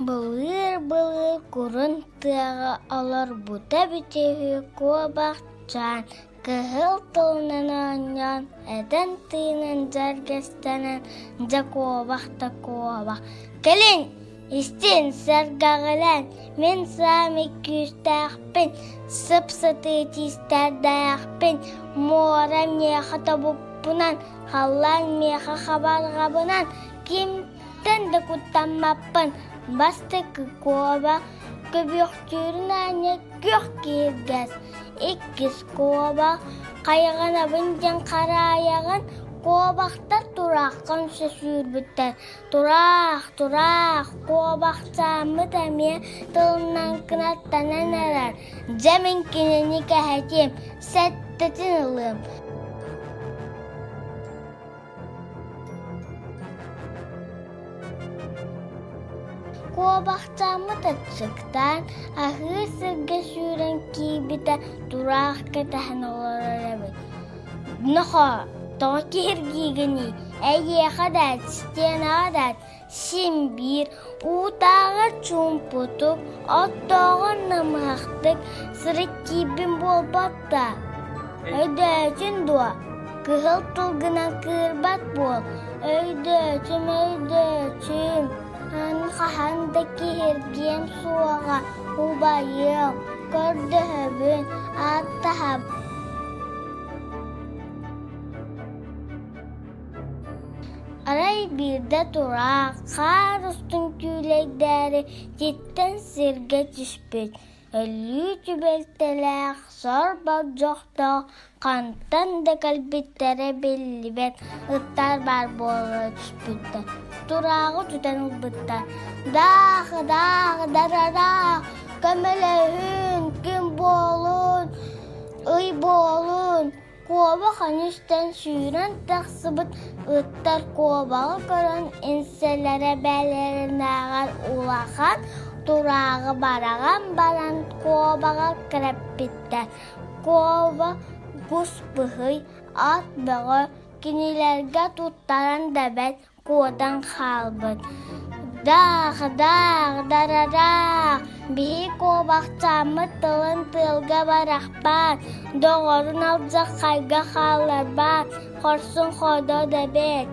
Былыыр-былыр курун тыаҕа олорбута эбитэ үһү куобахчаан, кыһыл тылынан оонньоон, этэн-тыынан дьэргэстэнэн дьэ куобах да куобах, кэлин истин сэргэҕилээн, мин саамай күүстээхпин, сып-сытыы тиистэрдээхпин, муора миэхэ тобукпунан, халлаан миэхэ хабарҕабынан, кимтэн да куттаммаппын, бастакы куоба көбүөхтүүрүн аанньа күөх киһиргэс, иккис куоба хайҕанабын диэн хараайаҕын, куобахтар турааххын сөсүүрбүттэр, тураах, тураах, куобахчааммыт эмиэ тылынан кынаттанан эрэр, дьэ мин кинини кэһэтиэм, сэттэтин ылыам. Куобахчааммыт аччыктаан, аһыы сиргэ сүүрэн киирбитэ тураах кэтэһэн олорор эбит. Нохоо, тоҕо киһиргиигиний, эйиэхэ да, стенаҕа да син биир уутааҕар чуумпутук, оттооҕор намыһахтык сырыт киирбин буолбат да? Өйдөөтүн дуо? Кыһыл тылгынан кыырбат буол, өйдөөтүм, өйдөөтүм, аны хаһан да киһиргиэм суоҕа, убайыам, көрдөһөбүн, ааттаһабын. Арай биирдэ тураах хаар устун күүлэйдээри титтэн сиргэ түспүт, өлүү түбэлтэлээх, сор болдьохтоох, хантан да кэлбиттэрэ биллибэт ыттар баар буола түспүттэр. Турааҕы тутан ылбыттар: «Даах, даах, дарараах, көмөлөһүн, күн буолун, ый буолун!» Куобах өнүстэн сүүрэн тахсыбыт ыттар куобаҕы көрөн иҥсэлэрэ бэйэлэринээҕэр улахан турааҕы бараҕан баран куобаҕы кэрэппиттэр. Куоба кус быһый, ат бөҕө кинилэргэ туттаран да бэрт куотан хаалбыт. Даах, даах, дарараах, биһи куобахчааммыт тылын тыалга барахпаат, доҕорун алдьархайга хаалларбаат, хорсун-хоодуот эбээт.